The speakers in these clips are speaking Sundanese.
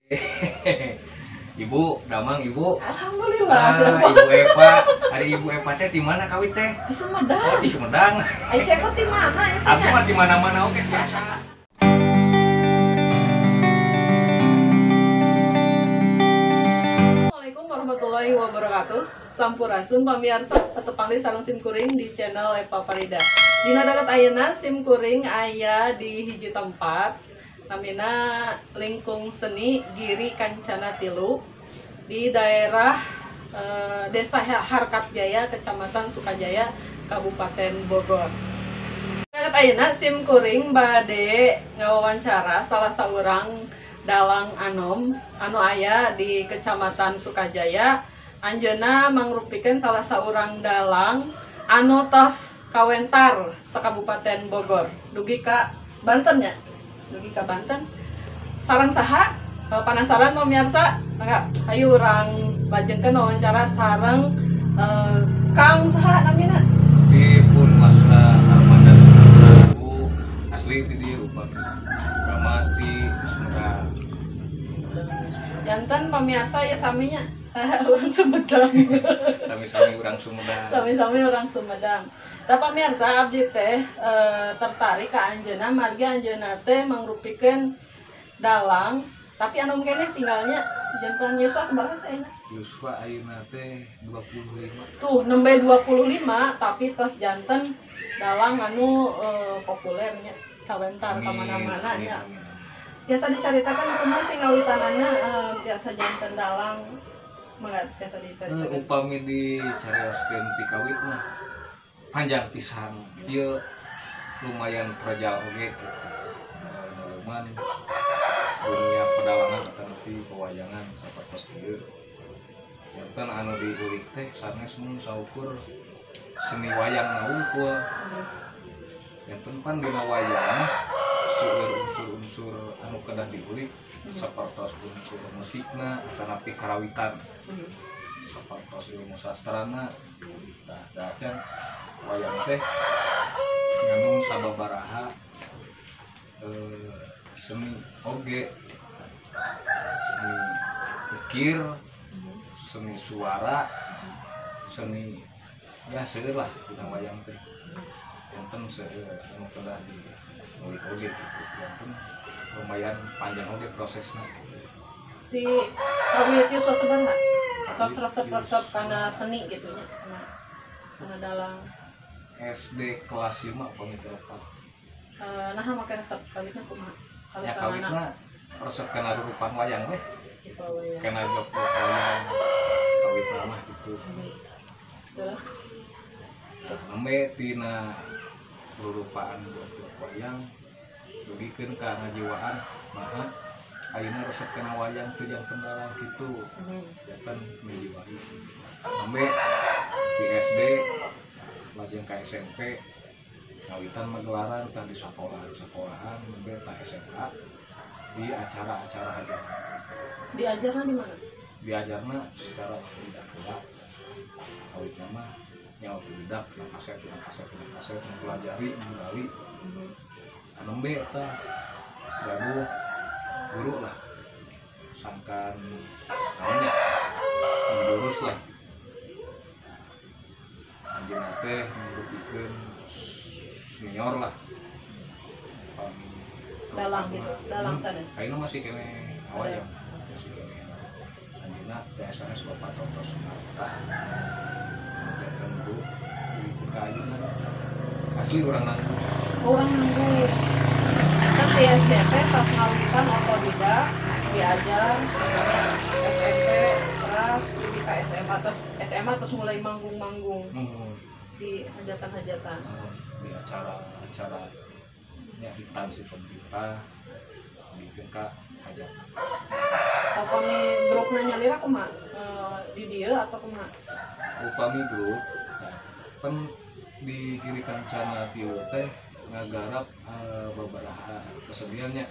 Ibu, damang Ibu. Alhamdulillah. Nah, Ibu Eva, hari Ibu Eva teh di mana kawit teh? Di Sumedang. Oh, di Sumedang. Ai cepet di mana ya? Aku mah di mana-mana oke biasa. Assalamualaikum warahmatullahi wabarakatuh. Sampurasun pamirsa, tetepang di sareng sim kuring di channel Eva Farida. Dina darat ayeuna sim kuring aya di hiji tempat namina Lingkung Seni Giri Kancana Tilu di daerah Desa Harkat Jaya, Kecamatan Sukajaya, Kabupaten Bogor. Darat ayeuna sim kuring bade ngawawancara salah saurang dalang anom anu aya di Kecamatan Sukajaya. Anjeunna mangrupikeun salah saurang dalang anu tos kawentar sakabupaten Bogor dugi ka Banten nya. Dugi ka Banten. Sareng saha? Penasaran pemirsa? Mangga hayu urang lajengkeun wawancara sareng Kang saha namina? Dipun Masna Armanda Sunarta. Asli di dieu upami. Rama di Sumedang. Janten pemirsa ya saminya urang Sumedang. Sami-sami urang Sumedang. Sami-sami urang Sumedang. Tah pamirsa abdi teh tertarik ka anjeunna margi anjeunna teh mangrupikeun dalang tapi anu keneh tinggalnya janten yuswa sabaraha saena? Yuswa ayeuna teh 25. Tuh nembe 25 tapi tos janten dalang anu populernya kawentar ka mana-mana nya. Biasa dicaritakan kumaha sih ngawitanana biasa janten dalang mangga biasa dicaritakan. Upami dicarioskeun ti kawit mah panjang pisan. Ieu lumayan terjal oge gitu. Lumayan dunia pedalangan atanapi pewayangan sapertos ieu. Janten anu diulik teh sanes mun saukur seni wayang wungkul. Janten pan dina wayang seueur unsur-unsur anu kedah diulik sapertos unsur musikna atanapi karawitan. Sapertos ilmu sastrana. Tah dacan wayang teh ngandung sababaraha seni oge, seni ukir, seni suara, seni ya seueur lah dina wayang teh. Janten seueur anu kedah diulik oge gitu. Janten lumayan panjang oge prosesna. Di kawit yuswa sabaraha? Tos resep-resep kana seni gitu nya. Kana dalang. SD kelas 5 pamit lepat. Naha make resep kawitna kumaha? Ya kawitna resep kana rurupan wayang weh. Kana jog wayang kawitna mah gitu. Terus nembe tina rurupaan jog wayang dugikeun ka ngajiwaan maha ayeuna resep kana wayang teu janten dalang kitu. Janten menjiwai. Nembe di SD lajeng ka SMP ngawitan magelaran tah di sakola, di sekolahan nembe ta SMA di acara-acara hajatan. Diajarna di mana? Diajarna secara otodidak heula. Kawitna mah nya otodidak, tina kaset, tina kaset, tina kaset, mempelajari, menggali. Nembe eta gaduh guru lah. Sangkan naonnya menjurus lah. Anjeunna teh ngrupikeun senior lah. Dalang gitu, dalang sanes. Ayeuna masih keneh awayang. Masih keneh. Anjeunna teh sanes Bapak Toto Sunarta. Janten guru dugikeun ka ayeuna. Asli urang Nangguh. Urang Nangguh. Kan di SD teh tos ngawitan otodidak, diajar SMP terus dugi ka SMA terus SMA terus mulai manggung-manggung di hajatan-hajatan. Di acara-acara nya instansi pemerintah bikin ka hajatan. Upami grupna nyalira kumaha? Di dieu atau kumaha? Upami grup, nah, pan di Giri Kancana Tilu teh ngagarap babaraha keseniannya.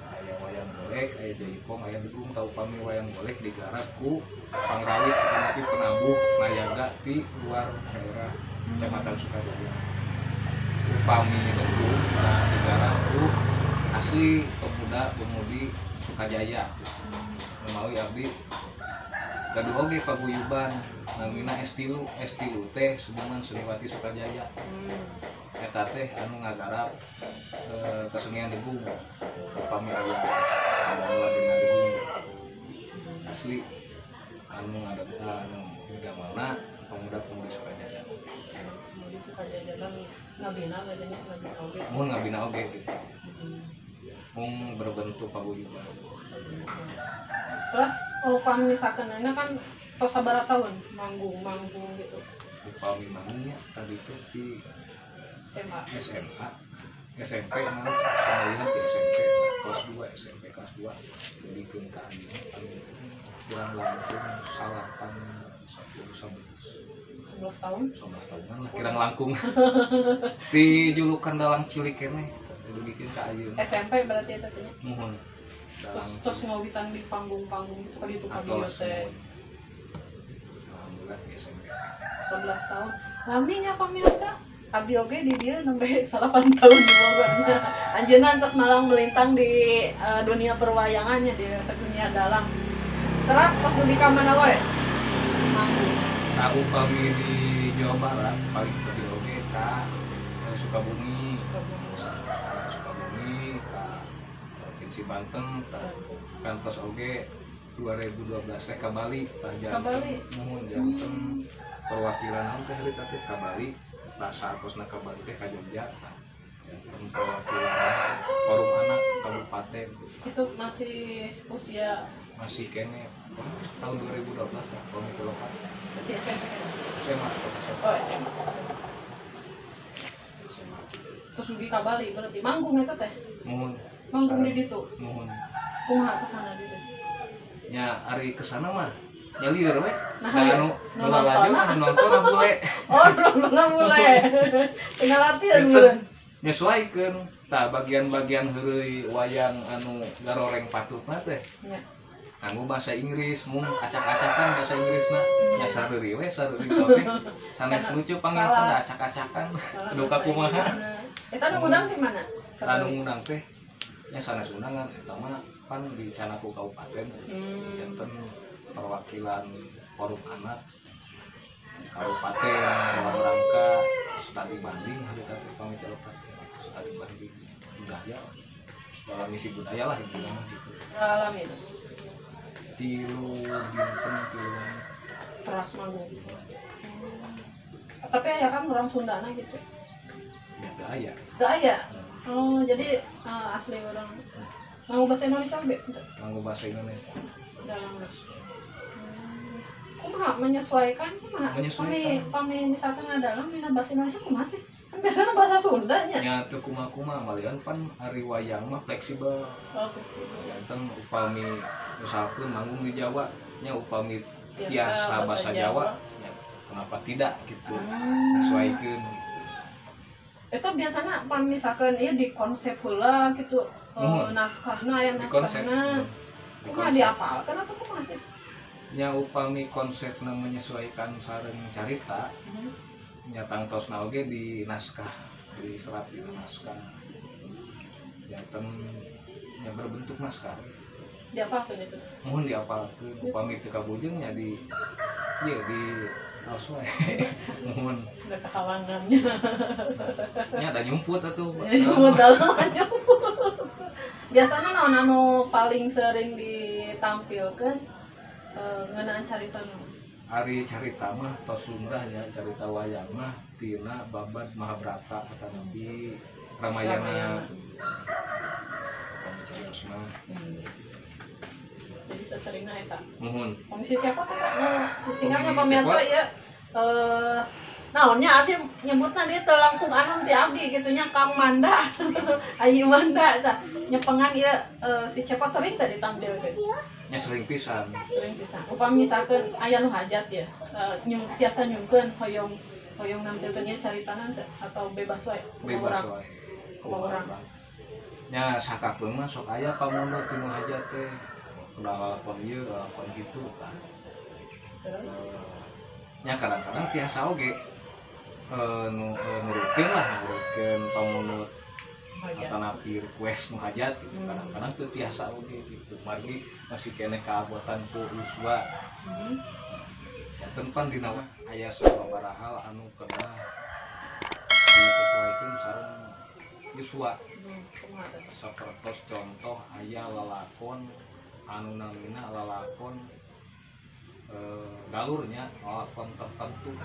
Aya wayang golek, aya jaipong, aya degung. Tah upami wayang golek digarap ku pangrawit atanapi penabuh nayaga ti luar daerah Kecamatan Sukajaya. Upami degung nah digarap ku asli pemuda Pemuda Pemudi Sukajaya. Mawi abdi gaduh oge paguyuban namina S3, S3 teh Seniman Seniwati Sukajaya. Eta teh anu ngagarap kesenian degung. Upami aya awalna dina degung. Asli anu ngadegna anu midamelna Pemuda Pemudi Sukajaya. Pemudi Sukajaya kan ngabina katanya ngabina oge. Mun ngabina oge gitu. Mung berbentuk paguyuban. Terus upami misalkan ini kan tos sabaraha tahun manggung-manggung gitu. Upami manggungnya tadi itu di SMA. SMA, SMP malah samalian di SMP kelas 2, SMP kelas 2 dugikeun ka ayeuna kurang langkung salapan 10 11 tahun. 11 tahunan lah kirang langkung. Di julukan dalang cilik keneh dugikeun ka ayeuna. SMP berarti eta teh nya. Muhun. Terus terus ngawitan di panggung-panggung gitu ka ditu ka dieu teh. Alhamdulillah di SMP. 11 tahun. Lami nya pamirsa. Abdi oge di dieu nembe 8 tahun di Bogor. Anjeunna entos malang melintang di dunia perwayangannya di dunia dalang. Terus tos dugi ka mana wae? Manggung. Nah, upami di Jawa Barat paling tadi oge ka Sukabumi. Sukabumi ka Provinsi Banten, kantos oge 2012 teh ka Bali tah Ka Bali. Muhun janten perwakilan naon teh harita teh ka Bali. Tah saatosna ka Bali teh ka Jogja tah. Janten perwakilan forum anak kabupaten. Itu masih usia masih kene tahun 2012 lah kalau teu lepat. Berarti SMP kan? SMA. Oh, SMA. SMA. Terus dugi ka Bali berarti manggung eta teh. Muhun. Manggung di ditu. Muhun. Kumaha kesana di ditu? Nya ari kesana mah nya lieur we. Nah, Nah, anu nu nu lalajo nonton. anu nonton bule. Oh, nonton bule. Tinggal latihan Gitu. meureun. Nyesuaikeun tah bagian-bagian heureuy wayang anu garoreng patutna teh. Nya. Nganggo bahasa Inggris, mung acak-acakan bahasa Inggrisna. Nya sareuri we, sareuri soge. Sanes lucu panginten da acak-acakan. Salah Duka bahasa kumaha. Inggrisna. Eta nu ngundang di mana? Anu ngundang teh nya sanes undangan eta mah pan di Canaku Kabupaten. Janten perwakilan forum anak kabupaten dalam rangka studi banding harita teh pami teu lepat. Studi banding budaya dalam misi budaya lah intinya mah gitu. Alami itu. Tilu dinten tilu Teras manggung. Tapi aya kan orang Sundana gitu. Ya teu aya. Teu aya. Oh, jadi asli orang nganggo bahasa Indonesia oge? Nganggo bahasa Indonesia. Dalam. Kumaha menyesuaikan kumaha? Menyesuaikan. Pami misalkan ngadalang dina bahasa Indonesia kumaha sih? Kan biasanya bahasa Sunda nya. Nya teu kumaha-kumaha malian pan ari wayang mah fleksibel. Oh, fleksibel. Janten upami misalkan manggung di Jawa nya upami biasa bahasa Jawa ya, kenapa tidak gitu. Sesuaikeun gitu. Itu biasanya pan misalkan ieu di konsep heula gitu. Muhun. Naskahna aya Di konsep. naskahna. Di Kumaha konsep. diapalkeun atau kumaha sih? Nya upami konsepna menyesuaikan sareng carita nya tangtosna oge di naskah, diserap di naskah. Janten nya berbentuk naskah. Diapalkeun itu. Muhun diapalkeun upami teu kabujeng nya di ieu di raos wae. Muhun. Ada kehalangannya. Nya ada nyumput atuh. Nyumput dalam nyumput. Biasanya naon anu paling sering ditampilkan ngeunaan carita naon? Ari carita mah tos lumrah nya carita wayang mah tina babad Mahabharata atanapi Ramayana. Upami carios mah. Jadi seseringna eta. Muhun. Komisi cepot eta nu tinggalnya Komisi pemirsa cepot. ieu naonnya abdi nyebutna dia teu langkung anu ti abdi kitu nya Kang Manda. Ayi Manda eta nyepengan ieu si cepot sering teh ditampilkeun. Nya sering pisan. Sering pisan. Upami misalkeun aya nu hajat ya, nyung tiasa nyungkeun hoyong hoyong nampilkeun ieu caritana teh atau bebas wae? Bebas wae. Kumaha urang? Nya sakapeung mah sok aya pamundut tinu hajat teh. Udah lalakon ieu, lalakon kitu tah. Terus? Nya kadang-kadang tiasa oge nu nurutkeun lah, nurutkeun pamundut Atanapi request nu hajat gitu. Kadang-kadang teu tiasa oge gitu. Margi masih keneh kaabotan ku yuswa. Janten pan dina aya sababaraha hal anu kedah disesuaikeun sareng yuswa. Sapertos contoh aya lalakon anu namina lalakon galurnya lalakon tertentu,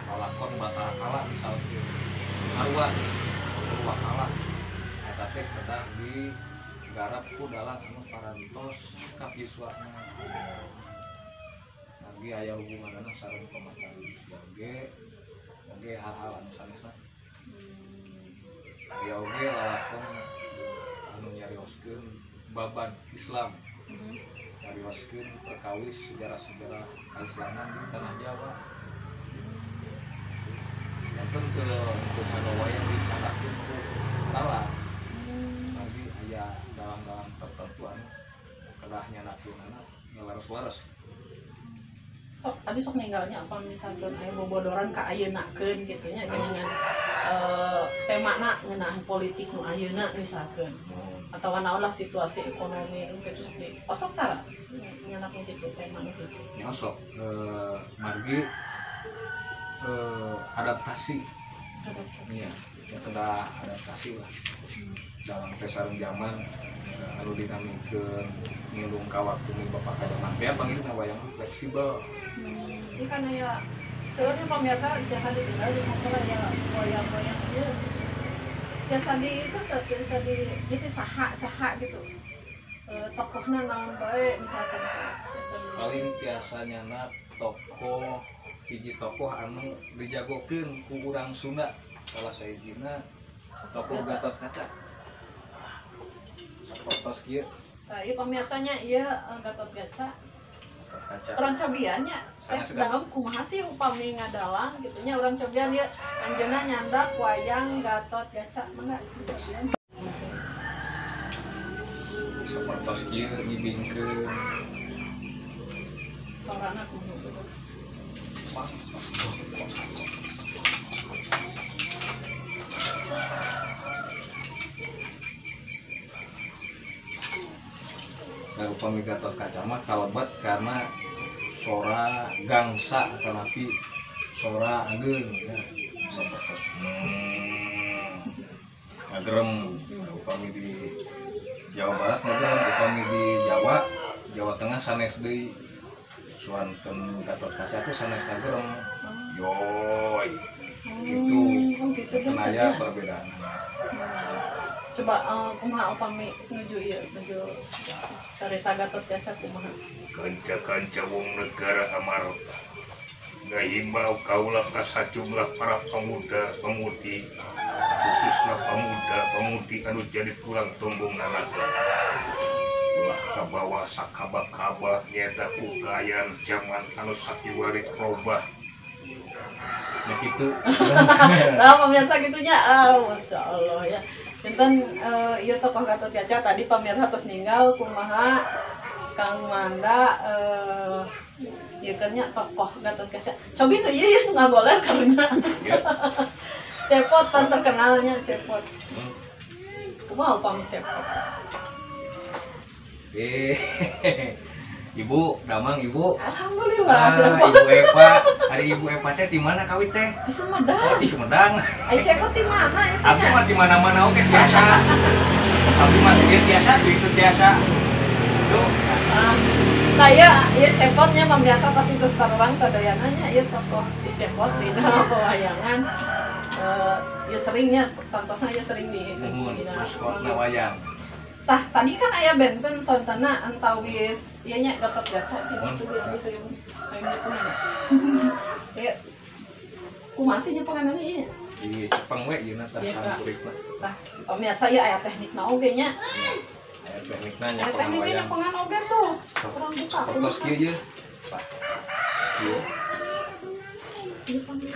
lalakon Batara Kala misalnya Arwan Purwakala eta teh kedah digarap ku dalang anu parantos kap yuswana. Lagi aya hubunganna sareng pematang oge oge hal-hal anu sanesna. Aya oge lalakon anu nyarioskeun babad Islam, nyarioskeun perkawis sejarah-sejarah keislaman di tanah Jawa. Janten ke busana wayang dicanakeun ku dalang. Lagi aya dalang-dalang tertentu anu kedah nyanakeunana ngaleres-leres. Sok tadi sok ninggalnya apa misalkan aya bobodoran ka ayeuna-keun kitu nya geuningan temana ngeunaan politik nu ayeuna misalkan atau naon lah situasi ekonomi nu kitu sok di osok tara nyanakeun kitu tema nu kitu. Nya osok margi adaptasi. Iya, ya kedah adaptasi lah. Dalam teh sareng zaman anu dinamikeun ngilung ka waktu nu bapak ka zaman teh panggilna wayang fleksibel. Ini kan aya seueurnya pamirsa jasa ditinggal di motor aya wayang-wayang ieu. Jasa di itu teh jasa di ieu saha-saha gitu. Tokohna naon bae misalkan. Paling biasa nyana tokoh hiji tokoh anu dijagokeun ku urang Sunda salah sahijina tokoh Gatot Kaca. Sapertos kieu. Tah ieu pamiarsanya ieu Gatot Kaca. Urang cobian nya. Tes dalam kumaha sih upami ngadalang kitu nya urang cobian ieu anjeunna nyandak wayang Gatot Kaca mangga cobian. Sapertos kieu ngibingkeun. Sorana kumaha? Nah, upami Gatot Kaca mah kalebet karena sora gangsa atanapi sora ageung ya sapertos ngagerem. Upami di Jawa Barat ngagerem, upami di Jawa Jawa Tengah sanes deui. Suanten Gatot Kaca teh sanes ngagerem. Yoy. Gitu. Gitu aya perbedaan. Coba kumaha upami nuju ieu nuju carita Gatot Kaca kumaha? Kanca-kanca wong negara Amarta ngahimbau kaula ka sajumlah para pemuda-pemudi khususna pemuda-pemudi anu jadi tulang tumbung nagara. Ulah kabawa sakaba-kaba nyaeta ukayan zaman anu sakiwari robah. Nah gitu. Nah pemirsa gitunya, Masya Allah ya. Janten ieu tokoh Gatot Kaca tadi pemirsa tos ninggal kumaha Kang Manda ieu kan nya tokoh Gatot Kaca. Cobi nu ieu ya ngagoler karunya. Cepot pan terkenalnya Cepot. Kumaha upami Cepot? Ibu, damang ibu. Alhamdulillah. Ah, Ibu Eva, hari Ibu Eva teh di mana kawit teh? Di Sumedang. Oh, di Sumedang. Ai Cepot di mana itu? Abi mah di mana-mana oke biasa. Abi mah di biasa, itu biasa. Tuh. Saya ieu Cepotnya pemirsa pasti geus tarurang sadayana nya ieu tokoh si Cepot dina pewayangan. Ieu seringnya tantosna ieu sering di maskotna wayang. Tah, tadi kan aya benten sontana antawis ieu nya Gatot Kaca gitu gitu ieu. Ayo kumaha. Ieu kumaha sih nyepenganana ieu? Iya, cepeng we ieu na tah sangkurik mah. Tah, pemirsa ieu aya teknikna oge nya. Aya teknikna nyepengan wayang. Nyepengan oge tuh. Kurang buka. Fotos kieu ye. Tah. Kieu. Ieu panggil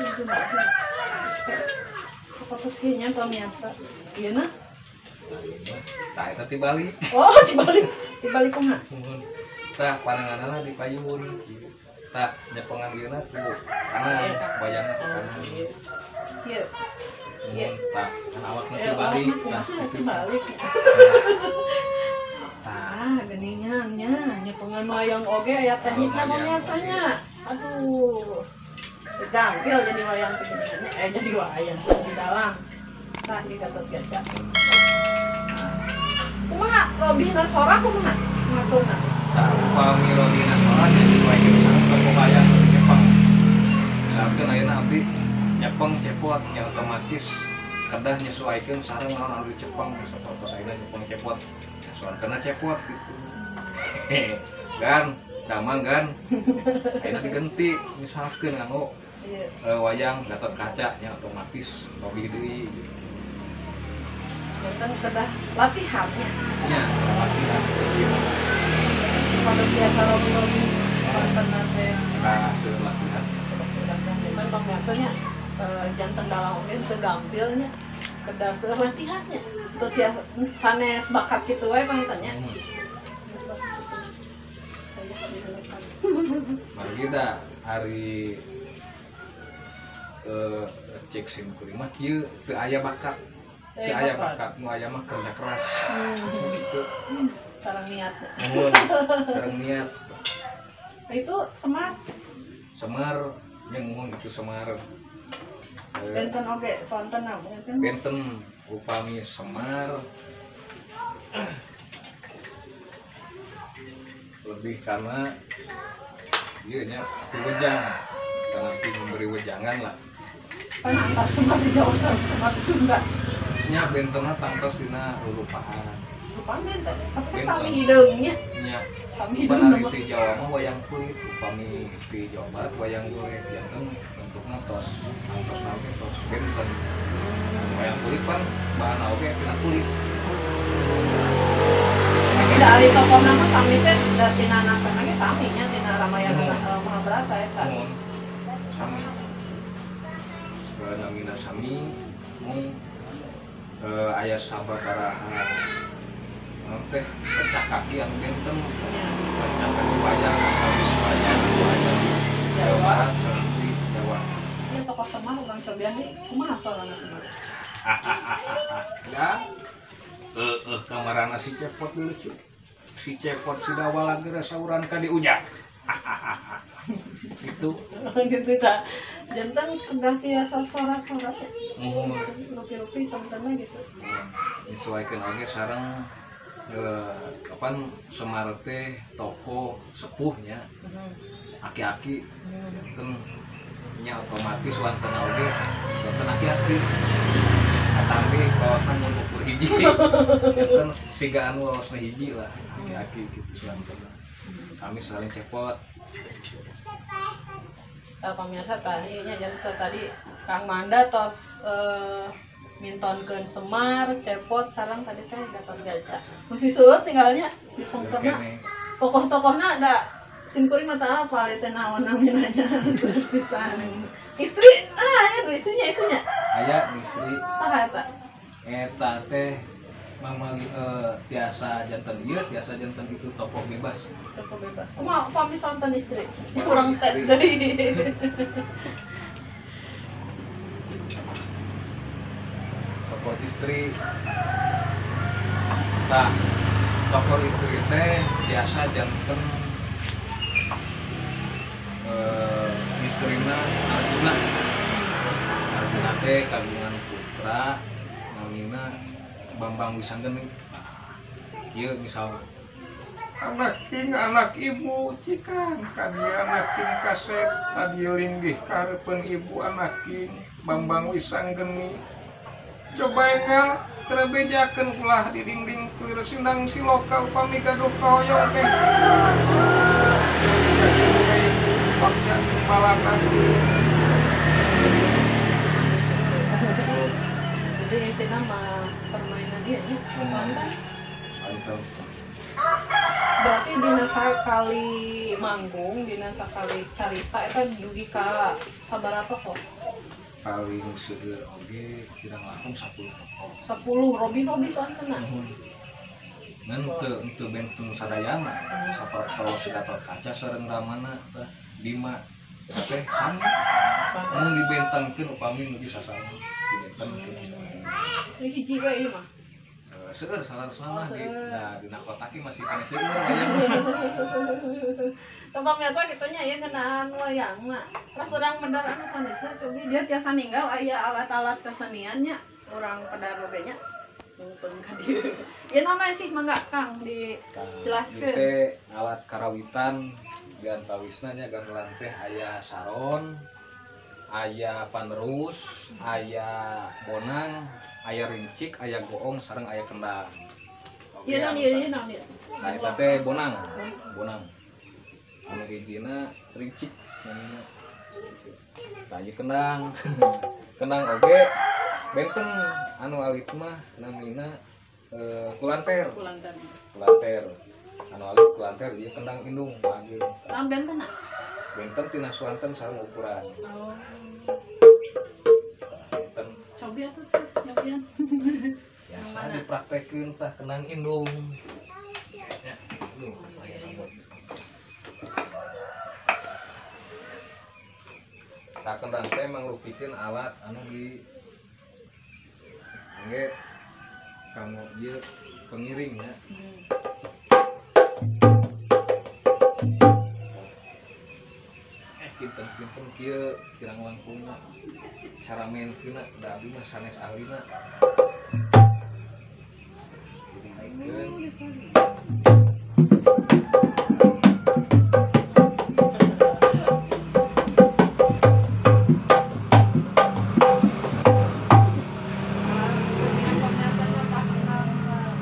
fotos kieu nya pemirsa. Ieu na. Tah eta ti Bali. Oh, ti Bali. Ti Bali kumaha? Tah pananganana di payun. Tah nyepengan ieu na ku kanan, bayangna ku kanan. Ieu. Iya. Tah, kan awakna teh balik. Tah, balik. Tah, geuningan nya, nyepengan wayang oge aya teknikna pamiarsanya. Aduh. Gampil jadi wayang teh geuningan. Jadi wayang di dalang. Tah di Gatot Kaca. Kumaha robihna sora kumaha? Ngaturna. Tah, upami robihna sora nyesuaikeun sareng tokoh wayang nyepeng. Misalkeun ayeuna abdi nyepeng cepot nya otomatis kedah nyesuaikeun sareng naon anu dicepeng sapertos ayeuna nyepeng cepot. Soantena cepot gitu. Gan, damang gan. Ayeuna digenti misalkeun nganggo wayang Gatot Kaca nya otomatis robih deui gitu. Janten kedah latihannya. Nya, latihan. Pada biasa robi-robi soantena teh. Nah, seueur latihan. Janten pamiarsanya janten dalang oge teu gampilnya. Kedah seueur latihannya. Teu tiasa sanes bakat kitu wae panginten nya. Margi da ari cek sim kuring mah kieu teu aya bakat. Teu aya bakat, nu aya mah kerja keras. Gitu. Sareng niat. Muhun, sareng niat. Itu Semar. Semar nya muhun itu Semar. Benten oge soantenna benten. Benten upami Semar lebih karena ieu nya piwejang, karena memberi wejangan lah. Pan antar Semar di Jawa sareng Semar di Sunda. Nya bentenna tangtos dina rurupaan. Rurupaan benten, tapi kan sami hideungnya. Nya. Sami hideung. Pan ari ti Jawa mah wayang kulit, upami ti Jawa Barat wayang golek, janten bentukna tos tos naon tos benten. Wayang kulit pan bahanna oge tina kulit. Tapi da ari tokohna mah sami teh da tina naskahna ge sami nya tina Ramayana Mahabharata eta. Muhun. Sami. Namina sami mung aya sababaraha teh pecah kaki anu benten, pecah kaki wayang habis wayang wayang Jawa Barat sareng di Jawa. Ieu tokoh Semar urang cobian deui, kumaha sorana Semar? Ya. Kamarana si Cepot lucu. Si Cepot si Dawala geura sauran ka diujak. Gitu. Gitu ta. Janten kedah tiasa sora-sora nya. Muhun. Rupi-rupi sontena gitu. Nyesuaikeun oge sareng kapan Semar teh tokoh sepuhnya. Aki-aki. Janten nya otomatis wantena oge wonten aki-aki. Katampi waosna mun ukur hiji. Janten siga anu waosna hiji lah aki-aki gitu soantena. Sami saling cepot. Pamirsa tah ieu nya janten tadi Kang Manda tos mintonkeun Semar, Cepot sareng tadi teh Gatot Kaca. Masih seueur tinggalnya di pengkerna. Tokoh-tokohna da simkuring mah teu apal ieu teh naon namina nya seueur pisan. Istri, aya nu istrinya itu nya. Aya istri. Saha eta? Eta teh mamali tiasa janten ieu, tiasa janten itu tokoh bebas. Tokoh bebas. Kumaha upami sonten istri? Kurang tes deui. Tokoh istri. Tah, tokoh istri teh tiasa janten istrina Arjuna. Arjuna teh kagungan putra namina Bambang Wisanggeni. Ieu misal anak king anak ibu cikang kadi anak king kasep tadi linggih kareupeun ibu anak king Bambang Wisanggeni. Coba enggal terebejakeun ulah di dinding kuir sindang siloka upami gaduh kahoyong teh. Paknya balakan. Jadi itu nama permainan dia nya. Mantap. Berarti dina sakali manggung, dina sakali carita eta dugi ka sabaraha tokoh? Paling seueur oge kirang langkung 10 tokoh. 10 robi-robi soantena. Ngan teu benten sadayana, sapertos Gatot Kaca sareng Ramana teh Bima teh sami. Mun dibentengkeun upami nu bisa sami. Benten gitu. Hiji we ieu mah. Seueur salarusna mah di nah dina kota ki masih kene seueur wayang. Teu pamiarsa kitu nya ieu ngeunaan wayang mah. Ras urang medar anu sanesna cobi dia tiasa ninggal aya alat-alat kesenian nya urang pedar oge nya. Nungtun ka dieu. Ieu naon sih mangga Kang dijelaskeun. Ieu teh alat karawitan diantawisna nya gamelan teh aya saron, aya panerus, aya bonang, aya rincik, aya goong, sareng aya kendang. Ieu naon ieu naon ieu? Nah, eta teh bonang, bonang. Anu hijina rincik namina. Tah ieu kendang. Kendang oge benten anu alit mah namina kulanter. Kulanter. Kulanter. Anu alit kulanter ieu kendang indung ageung. Naon bentenna? Benten tina suanten sareng ukuran. Oh. Benten. Cobi atuh teh nyobian. Biasa dipraktekeun tah kendang indung. Ya, duh, aya rambut. Tah kendang teh mangrupikeun alat anu di engge kanggo ieu pengiring nya. Kinten-kinten kieu kirang langkungna cara mainkeunna da abdi mah sanes ahlina. Jadi maenkeun.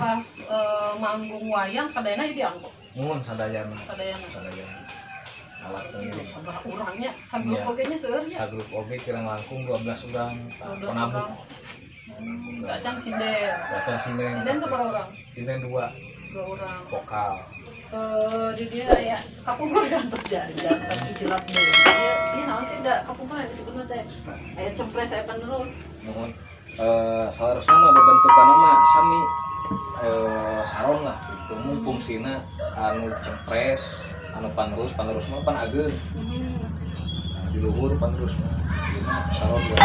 Pas manggung wayang sadayana ieu dianggo. Mun sadayana. Sadayana. Sadayana. Alat pengiring. Sabaraha urang nya? Sagrup oge nya seueur nya. Sagrup oge kirang langkung 12 urang. Penabuh. Gacan sinden. Gacan sinden. Sinden sabaraha urang? Sinden 2. 2 urang. Vokal. Di dia aya kapungkur gantos jajan tapi hilap deui. Ieu naon sih da kapungkur disebutna teh? Aya cempres aya penerus. Nuhun. Salarusna mah bebentukanna mah sami saron lah gitu. Mung fungsina anu cempres, anu panerus, panerus mah pan ageung. Nah, di luhur panerus mah ieu mah saron we.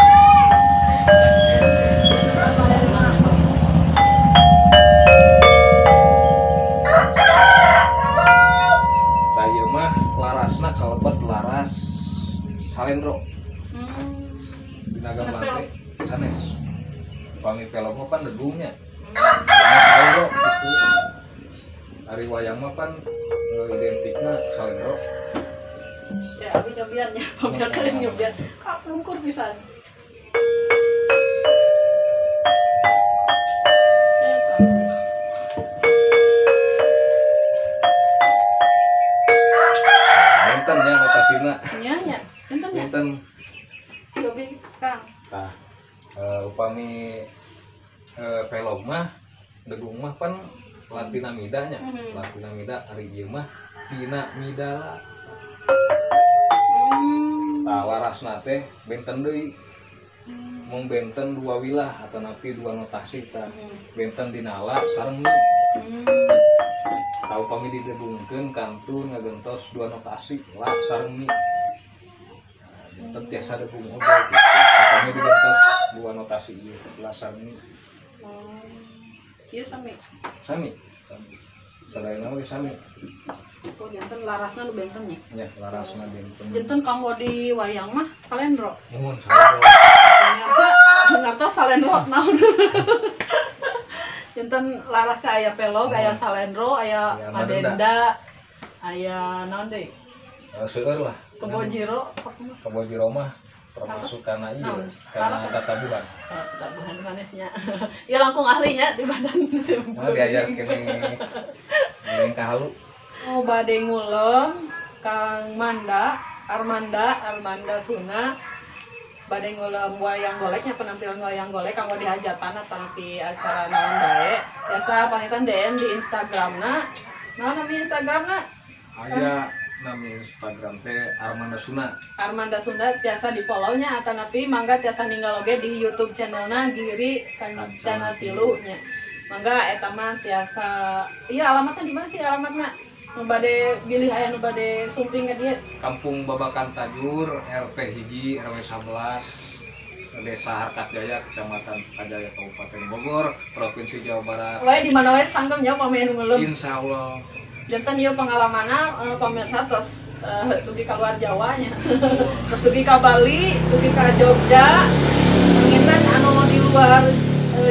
Tah ieu mah larasna kalebet laras salendro. Dina gamelan teh sanes. Upami pelog mah pan degungnya. Salendro gitu. Ari wayang mah pan identikna salendro. Ya, abi nyobian nya, pemirsa yang nyobian. Kapungkur pisan. Benten nya notasina. Nya nya, benten nya. Benten. Cobi Kang. Tah, upami pelog mah degung mah pan latina mida nya. Latina mida ari ieu mah tina midala. Tah larasna teh benten deui. Mung benten dua wilah atanapi dua notasi tah. Benten dina la sareng mi. Tah upami didegungkeun kantun ngagentos dua notasi la sareng mi. Nah, benten tiasa degung oge gitu. Upami digentos dua notasi ieu la sareng mi. Ieu sami. Sami. Sami. Sadayana oge sami. Oh, janten larasna nu benten nya. Nya, larasna benten. Janten kanggo di wayang mah salendro. Nuhun salendro. Pemirsa ngartos salendro naon. Janten larasna aya pelog, aya salendro, aya madenda, aya naon deui? Seueur lah. Kebojiro, Kebojiro mah termasuk karena iya, karena tatabuhan. Oh, tatabuhan manisnya. Ya langkung ahlinya di badan sim. Oh, diajar kene. Goreng kahalu. Oh, bade ngulem Kang Manda, Armanda Suna. Bade ngulem wayang goleknya, penampilan wayang golek kanggo di hajatan atanapi acara naon bae. Biasa pangitan DM di Instagramna. Naon nami Instagramna? Aya nami Instagram teh Armanda Suna. Armanda Sunda tiasa di follow nya atanapi mangga tiasa ninggal oge di YouTube channelna Giri Kancana Tilu nya. Mangga eta mah tiasa. Iya alamatnya di mana sih alamatna? Nu bade bilih aya nu bade sumping ka dieu. Kampung Babakan Tajur, RT 1 RW 11, Desa Harkatjaya, Kecamatan Pajaya, Kabupaten Bogor, Provinsi Jawa Barat. Wae di mana wae sanggem nya pami anu ngulem. Insya Allah. Janten ieu pengalamanna pamirsa tos dugi ka luar Jawa nya. Terus dugi ka Bali, dugi ka Jogja. Panginten anu di luar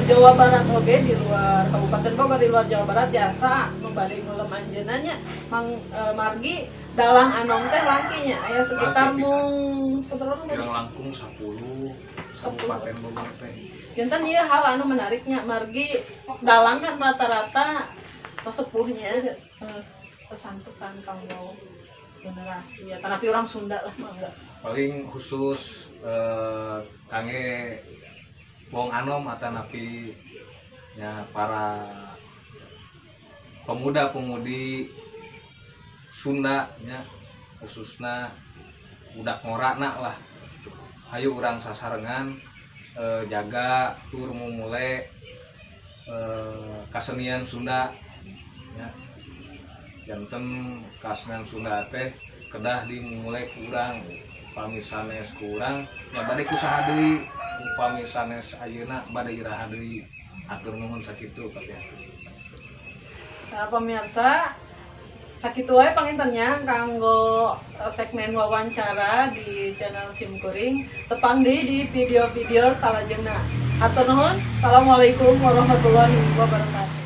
Jawa Barat oge, di luar Kabupaten Bogor, di luar Jawa Barat jasa nu bade ngulem anjeunna nya mang margi dalang anom teh langki nya aya sekitar Langki pisan. Mung sabaraha Kirang langkung 10 Kabupaten Bogor teh. Janten ieu hal anu menariknya margi dalang kan rata-rata tos sepuhnya, pesan-pesan kanggo generasi ya tapi orang Sunda lah mangga. Paling khusus kangge wong anom atanapi ya para pemuda-pemudi Sunda nya, khususnya budak ngorana lah, hayu urang sasarengan jaga tur mumule kasenian Sunda ya. Janten kasenian Sunda teh kedah dimulai ku urang, upami sanes ku urang ya bade ku saha deui, upami sanes ayeuna bade iraha deui. Hatur nuhun, sakitu kapihatur. Nah, pemirsa, sakitu wae panginten nya kanggo segmen wawancara di channel Simkuring. Tepang deui di video-video salajengna. Hatur nuhun. Assalamualaikum warahmatullahi wabarakatuh.